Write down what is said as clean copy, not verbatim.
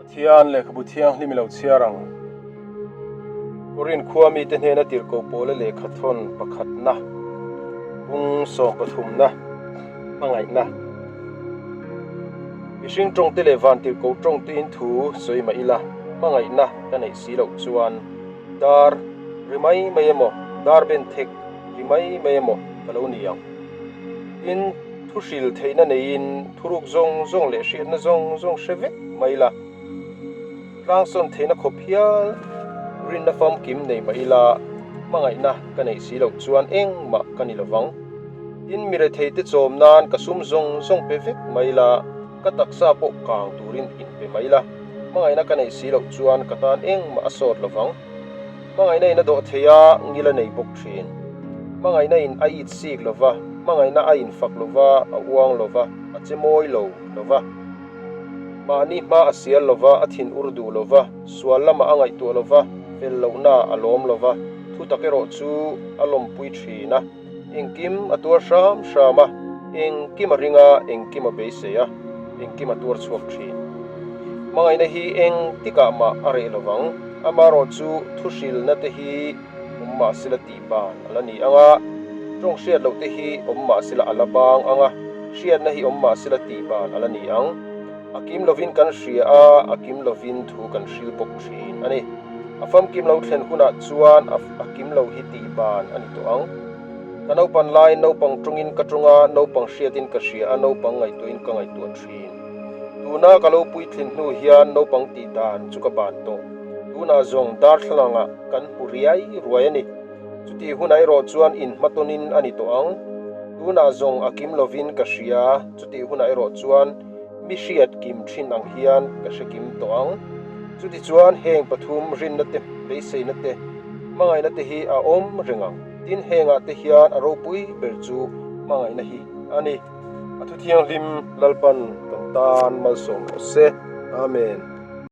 Pathian lehkhabu thianghlim i lo chhiar ang. Korin khua mite hnena tirhkoh pawla lehkha thawn pakhatna, bung sawmpathumna, hmangaihna. Mihring tawngte leh van tirhkoh tawngte in thu sawi mah ila, hmangaihna ka neih si loh chuan dar ri mai mai emaw, dar ben thek ri mai mai emaw ka lo ni ang. Tin, thu hril theihna neiin thuruk zawng zawng leh hriatna zawng zawng hre vek mai ila, tlangsawn theihna khawp hial rinna famkim nei mah ila, hmangaihna ka neih si loh chuan engmah ka ni lovang. Tin, mi retheite chawm nan ka sum zawng zawng pe vek mai ila, ka taksa pawh kang turin inpe mai ila, hmangaihna ka neih si loh chuan ka tan engmah a sawt lovang. Hmangaihna in a dawh thei a, ngil a nei bawk thin. Hmangaihna in a it sik lo va, hmangaihna a infak lo va, a uang lo va, a che mawi lo lo va. Mahni hma a sial lo va, a thin ur duh lo va, sual lamah a ngaihtuah lo va, fel lohna a lawm lo va, thutak erawh chu a lawmpui thin a. Engkim a tuar hram hram a, engkim a ring a, engkim a beisei a, engkim a tuar chhuak thin. Hmangaihna hi eng tikah mah a reh lo vang. Amaherawh chu thu hrilna te hi awm mah sela tih ban a la ni ang a, tawng hriat loh te hi awm mah sela a la bang ang a, hriatna hi awm mah sela tih ban a la ni ang. A kim lovin kan hria a, a kim lovin thu kan hril bawk thin a ni. A famkim lo thlen hunah chuan a kim lo hi tih ban a ni tawh ang. Ka naupan laiin naupang tawngin ka tawng a, naupang hriatin ka hria a, naupang ngaihtuahin ka ngaihtuah thin. Tuna ka lo puitlin hnu hian naupang tih dan chu ka ban tawh. Tunah zawng darthlalangah kan hmu riai ruai a ni. Chutih hunah erawh chuan inhmatawnin a ni tawh ang. Tunah zawng a kim lovin ka hria, chutih hunah erawh chuan mi hriat kim thin ang hian ka hre kim tawh ang. Chutichuan heng pathum rinna te, beiseina te, hmangaihna te hi a awm reng ang. Tin, hengah te hian a ropui ber chu hmangaihna hi a ni. A thu thianghlim Lalpan kan tan malsawm rawh se. Amen.